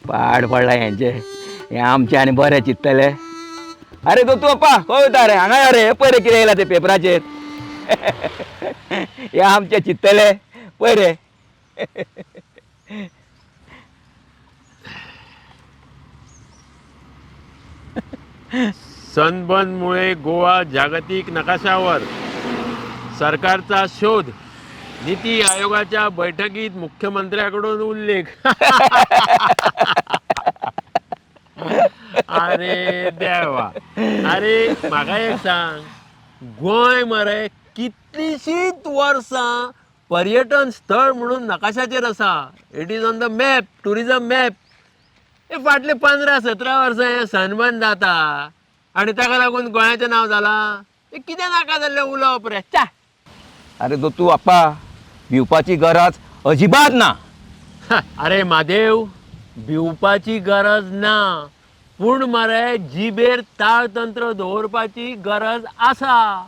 पाड पडला हेंचे, हे आमचे आनी बरें चिंततले. अरे दत्तू बाप्पा, खंय वयता रे? हांगा यो रे, हे पळय रे कितें येयला ते पेपराचेर. हे आमचे चिंततले, पळय रे. सनबर्नमुळे गोवा जागतिक नकाशावर, सरकारचा शोध, नीती आयोगाच्या बैठकीत मुख्यमंत्र्याकडून उल्लेख. अरे देवा, अरे म्हाका एक सांग, गोंय मरे कितलींशींच वर्सां पर्यटन स्थळ म्हणून नकाशाचेर आसा. It is on the map, tourism map. हे फाटले 15-17 वर्सां हे सनबर्न जाता आनी ताका लागून गोंयाचें नांव जालां. हे कितें नाका जाल्लें उलोवप रे, च्या. अरे दत्तू बाप्पा, भिवपाची गरज अजिबात ना. अरे म्हादेव, भिवपाची गरज ना, पूण मरे जिबेर ताळतंत्र दवरपाची गरज आसा.